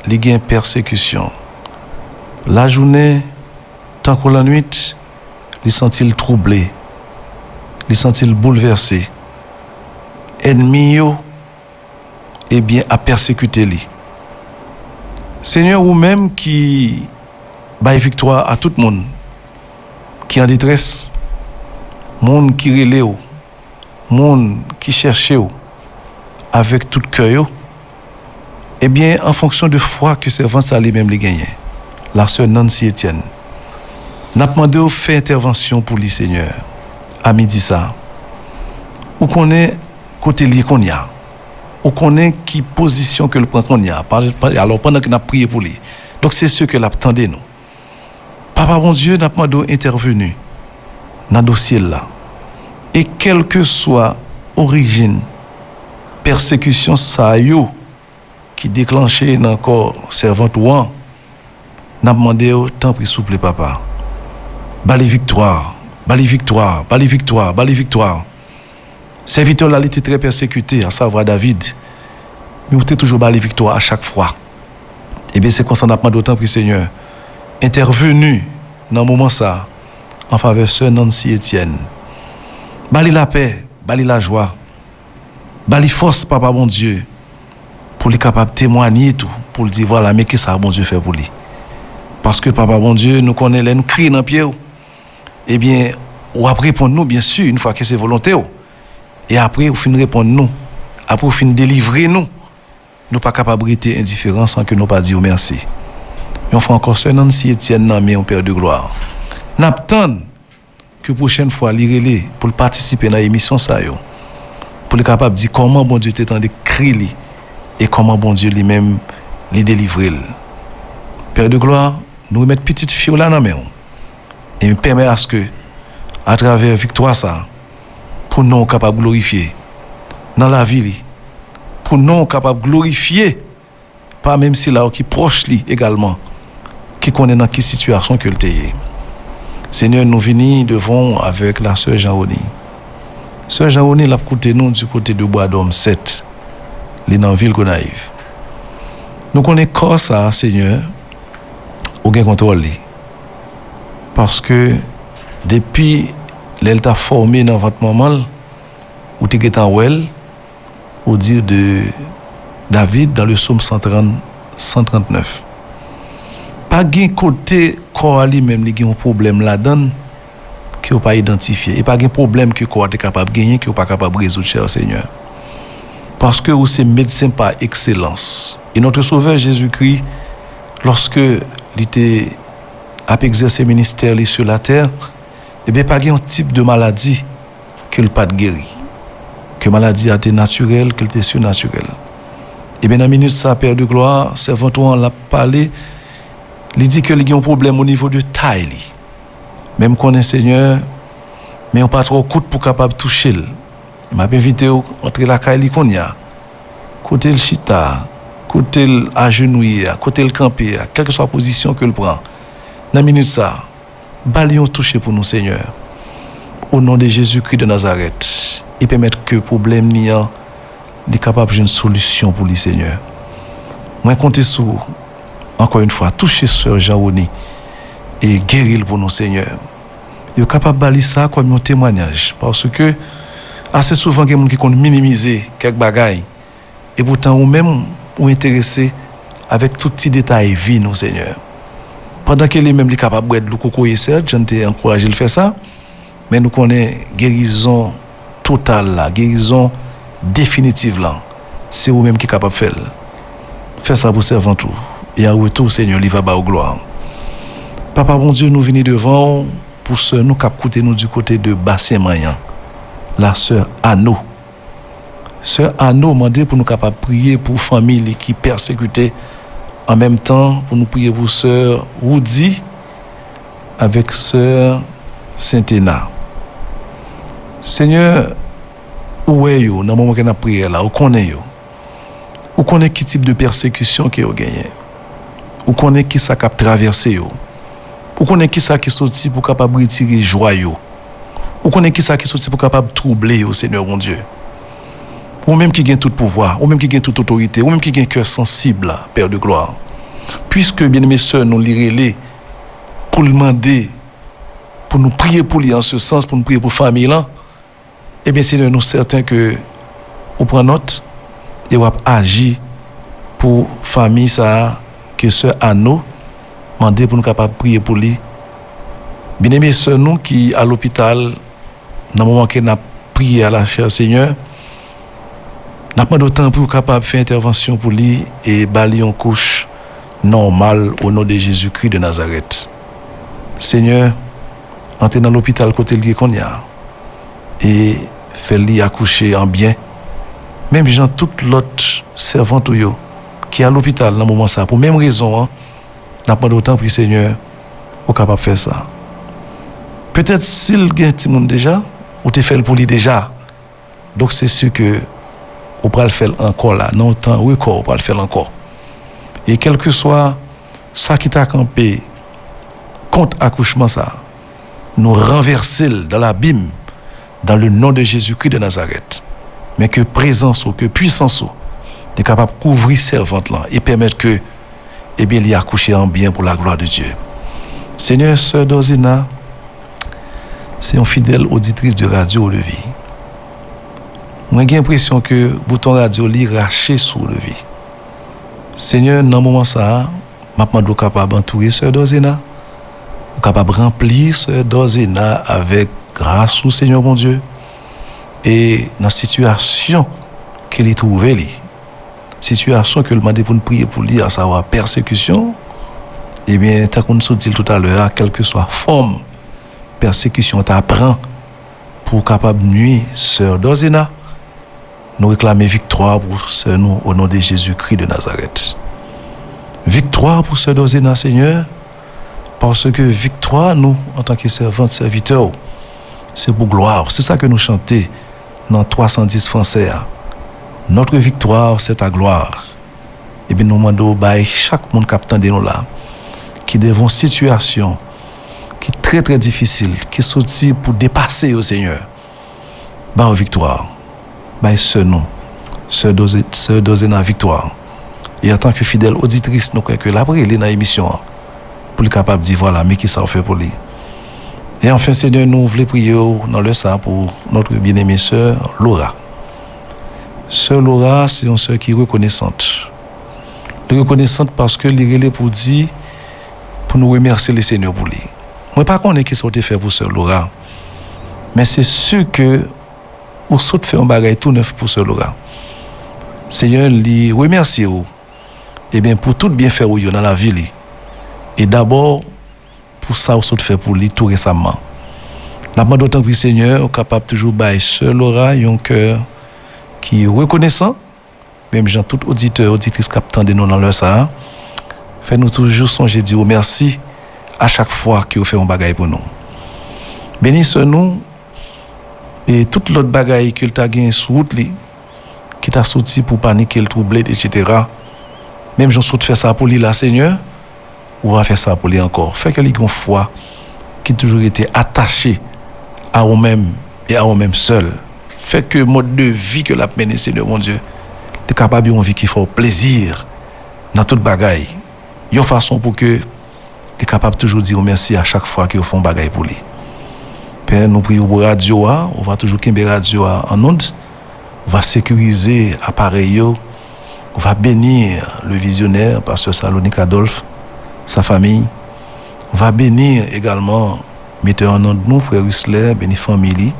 li gen pèsekisyon. Lajounen, tankou lannwit, li santi l twouble, li santi l boulvèse. Ènmi yo, ebyen, ap pèsekite li. Senyè, ou menm ki bay viktwa a tout moun ki an detrès, moun ki rele w, moun ki chèche w avèk tout kè yo, ebyen, an fonksyon de fwa ke sèvant sa li menm li genyen, la sè Nancy Etienne, n ap mande w fè entèvansyon pou li, Senyè, a midi sa. Ou konnen kote l ye kounye a. Ou konnen ki pozisyon ke l pran kounye a. Pa- pa- Alò, pandan ke n ap priye pou li, donk, se sè ke l ap tande nou. Papa Bondye, n ap mande w entèveni nan dosye l la. E kèlkeswa orijin pèsekisyon sa yo ki deklanche nan kò sèvant ou an, n ap mande w, tanpri, souple, Papa, ba li viktwa, ba li viktwa, ba li viktwa, ba li viktwa. Sèvitè w la, li te trè pèsekite, asavwa David, men ou te toujou ba li viktwa a chak fwa. Ebyen, se konsa n ap mande w, tanpri, Senyè, entèveni nan moman sa a an favè sè Nancy Etienne. Ba li lapè, ba li lajwa, ba li fòs, Papa Bondye, pou li kapab temwanye tou, pou l di, vwala, men kisa Bondye fè pou li. Paske, Papa Bondye, nou konnen lè n kriye nan pye w, ebyen, w ap reponn nou, byen si, yon fwa ke se volonte w. E apre ou fin reponn nou, apre ou fin delivre nou, nou pa kapab rete endiferan san ke nou pa di w mèsi. Yon fwa ankò, sè Nancy Etienne nan men w, Pè de Glwa. N ap tann ke pwochèn fwa li rele pou l patisipe nan emisyon sa yo, pou li kapab di kòman Bondye te tande kri li e kòman Bondye li menm li delivre l. Pè de Glwa, nou remèt pitit fi w la nan men w. E pèmèt aske, atravè viktwa sa, pou non w kapab glorifye nan lavi li, pou non w kapab glorifye pa menm sila yo ki pwòch li egalman, ki konnen nan ki sitiyasyon ke l te ye. Senyè, nou vini devan w avèk la sè Jean Rony. Sè Jean Rony, l ap koute nou du côté de Bwadòm sèt. Li nan vil Gonayiv. Nou konnen kò sa a, Senyè, ou gen kontwòl li. Paske depi lè l t ap fòme nan vant manman l, ou te gentan wè l, au dire de David dans le psaume cent trente, cent trente-neuf. Pa gen kote kò a li menm li gen yon pwoblèm ladan l ke w pa idantifye. E pa gen pwoblèm ke kò a te kapab genyen ke w pa kapab rezoud, chè Senyè. Paske ou se medsen pa ekselans. E notre Sauveur Jésus-Christ, lòske li te ap egzèse ministè li sur la terre, ebyen, pa gen yon tip de maladi ke l pa t geri. Ke maladi a te natirèl, ke l te sinatirèl. Ebyen, nan minit sa, Pè de Glwa, sèvant ou an, l ap pale, li di ke li gen yon pwoblèm o nivo de tay li. Men m konnen, Senyè, men w pa twò kout pou kapab touche l. M ap envite w antre lakay li kounye a. Kote l chita a, kote l ajenouye a, kote l kanpe a, kèlkeswa pozisyon ke l pran, nan minit sa a, ba li yon touche pou nou, Senyè. O non de Jezikri de Nazarèt, e pèmèt ke pwoblèm li an, li kapab jwenn solisyon pou li, Senyè. Mwen konte sou ou, ankò yon fwa, touche sè Jean Rony e geri l pou nou, Senyè. Yo kapab ba li sa kòm yon temwayaj, paske ase souvan gen moun ki konn minimize kèk bagay, epoutan ou menm, ou enterese avèk tout ti detay vi nou, Senyè. Pandan ke li menm li kapab bwè dlo kokoye, sèt, jan n te ankouraje l fè sa, men nou konnen gerizon total la, gerizon definitiv lan, se ou menm ki kapab fè l. Fè sa pou sèvant ou, e an retou, Senyè, li va ba ou glwa. Papa Bondye, nou vini devan ou pou sè nou k ap koute nou du côté de Basen Manyan, la sè Ano. Sè Ano mande pou nou kapab priye pou fanmi li ki pèsekite. An menm tan, pou nou priye pou sè Woody avèk sè Sentena. Senyè, ou wè yo nan moman ke n ap priye la, ou konnen yo. Ou konnen ki tip de pèsekisyon ke yo genyen. Ou konnen ki sa k ap travèse yo. Ou konnen ki sa ki soti pou kapab retire jwa yo. Ou konnen ki sa ki soti pou kapab twouble yo, Senyè Bondye. Ou menm ki gen tout pouvwa, ou menm ki gen tout otorite, ou menm ki gen kè sansib la, Pè de glwa. Piske byeneme sè nou li rele pou l mande pou nou priye pou li an se sans, pou nou priye pou fanmi lan, ebyen, Senyè, nou sèten ke ou pran nòt e w ap aji pou fanmi sa a ke sè Ano mande pou nou kapab priye pou li. Byeneme sè nou ki a lopital, nan moman ke n ap priye a la chè Senyè, n ap mande w tanpri w kapab fè entèvansyon pou li e ba li yon kouch nòmal o non de Jezikri de Nazarèt. Senyè, antre nan lopital kote l ye kounye a e fè li akouche an byen. Menm jan tout lòt sèvant ou yo ki a lopital nan moman sa a, pou menm rezon an, n ap mande w tanpri, Senyè, ou kapab fè sa. Petèt, si l gen timoun deja, ou te fè l pou li deja. Donk, se si ke ou pral fè l ankò la, nan yon tan rekò, ou pral fè l ankò. E kèlkeswa sa ki ta kanpe kont akouchman sa, nou ranvèse l dans l'abîme, dans le nom de Jésus-Christ de Nazareth. Men ke prezans ou, ke pwisans ou, li kapab kouvri sèvant lan e pèmèt ke, ebyen, li akouche an byen pou la glwa de Dye. Senyè, sè Dòzena, se yon fidèl oditris de radyo Levi. Mwen gen enpresyon ke bouton radyo li rache sou Levi. Senyè, nan moman sa a, m ap mande w kapab antoure sè Dòzena, ou kapab ranpli sè Dòzena avèk gras ou, Senyè Bondye, e nan sitiyasyon ke li twouve li, sitiyasyon ke l mande pou n priye pou li, asavwa pèsekisyon, ebyen, tankou n sot di l toutalè a, kèlkeswa fòm pèsekisyon ta pran pou kapab nwi sè Dòzena, nou reklame viktwa pou sè nou, o non de Jezikri de Nazarèt. Viktwa pou sè Dòzena, Senyè, paske viktwa nou, antanke sèvant, sèvitè w, se pou glwa w. Se sa ke nou chante nan twa san dis fransè a. Notre victoire, c'est ta gloire. Ebyen, nou mande w bay chak moun k ap tande nou la, ki devan yon sitiyasyon ki trè, trè difisil, ki soti pou depase yo, Senyè. Ba yo viktwa. Bay sè nou, sè Doze-, sè Dozena viktwa. E antanke fidèl oditris, nou kwè ke l ap rele nan emisyon an pou li kapab di, vwala, men kisa w fè pou li. E anfen, Senyè, nou vle priye w nan lè sa a pou notre bien-aimée sè Laura. Sè Laura se yon sè ki rekonesant. Li rekonesant paske li rele pou di, pou nou remèsye Lesenyè pou li. Mwen pa konnen kisa w te fè pou sè Laura, men se si ke ou sot fè yon bagay tou nèf pou sè Laura. Senyè, li remèsye w, ebyen, pou tout byenfè w yo nan lavi li. E dabò, pou sa w sot fè pou li tou resaman. N ap mande w tanpri, Senyè, ou kapab toujou bay sè Laura yon kè ki rekonesan, menm jan tout oditè, oditris k ap tande nou nan lè sa a. Fè nou toujou sonje di w mèsi a chak fwa ke w fè yon bagay pou nou. Beni sè nou, e tout lòt bagay ke l ta gen sou wout li, ki ta soti pou panike l, twouble l, etsetera. Menm jan w sot fè sa pou li la, Senyè, ou va fè sa pou li ankò. Fè ke li gen yon fwa ki toujou rete atache a ou menm e a ou menm sèl. Fè ke mòd de vi ke l ap mennen, Senyè Bondye, li kapab yon vi ki fè w plezi nan tout bagay. Yon fason pou ke li kapab toujou di w mèsi a chak fwa ke w fè yon bagay pou li. Pè, nou priye w pou radyo a, ou va toujou kenbe radyo a an nond, ou va sekirize aparèy yo, ou va beni le vizyonè, pastè Salonik Adolphe, sa famiy, ou va beni egalman metè an nond nou, frè Risler, beni fanmi li.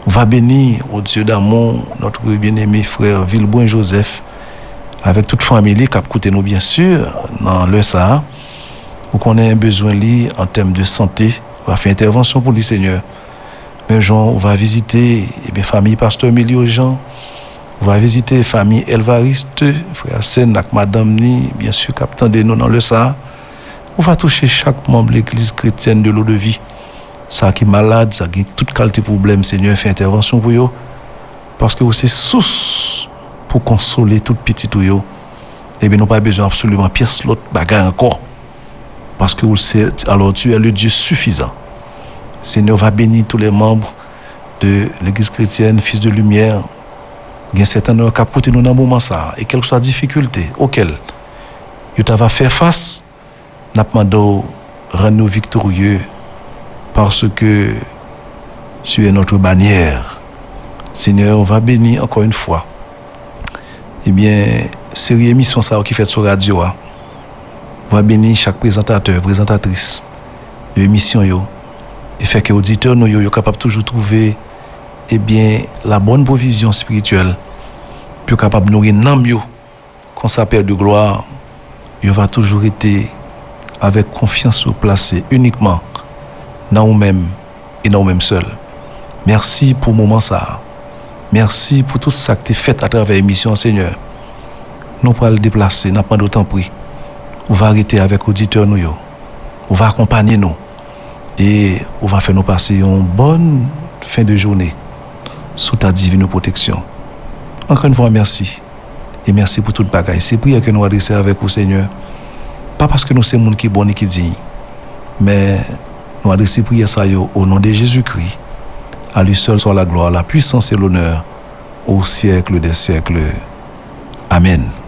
Ou va beni, o Dye damou, notre bien-aimé frè Vilbrun Joseph, avèk tout fanmi li k ap koute nou, byen si, nan lè sa a. Ou konnen bezwen li an tèm de sante. Ou va fè entèvansyon pou li, Senyè. Menm jan ou va vizite, ebyen, fanmi pastè Milio Jean, Ou va vizite fanmi Elvariste, frè Arsène ak madanm ni, byen si k ap tande nou nan lè sa a. Ou va touche chak manm legliz kretyèn de Lodevie. Sa ki malad, sa gen tout kalite pwoblèm, Senyè, fè entèvansyon pou yo. Paske ou se sous pou konsole tout pitit ou yo. Ebyen, nou pa bezwen absoliman pyès lòt bagay ankò. Paske ou se, alors tu es le Dieu suffisant. Senyè, va béni tous les membres de l'église chrétienne, Fils de Lumière. Gen sèten nan yo k ap koute nou nan moman sa a, e kèlkeswa difikilte okyèl yo ta va fè fas, n ap mande w rann nou viktorye, paske tu es notre bannière. Senyè, on va béni encore une fois. Ebyen, seri emisyon sa yo ki fèt sou radyo a, va beni chak prezantatè, prezantatris de emisyon yo, e fè ke oditè nou yo, yo kapab toujou twouve, ebyen, la bonne provision spirituelle, pou yo kapab nouri nanm yo. Konsa, Père de gloire, yo va toujou rete avèk konfyans yo plase inikman nan ou menm e nan ou menm sèl. Mèsi pou moman sa a. Mèsi pou tout sa k te fèt atravè emisyon an, Senyè. Nou pral deplase, n ap mande w tanpri, ou va rete avèk oditè nou yo, ou va akonpanye nou, e ou va fè nou pase yon bòn fen de jounen sou ta divine protection. Encore une fois, mèsi. E mèsi pou tout bagay. Se priyè ke nou adrese avèk ou, Senyè. Pa paske nou se moun ki bon ni ki diy, men nou adrese priyè sa yo au nom de Jésus-Christ. À lui seul soit la gloire, la puissance et l'honneur au siècle des siècles. Amèn.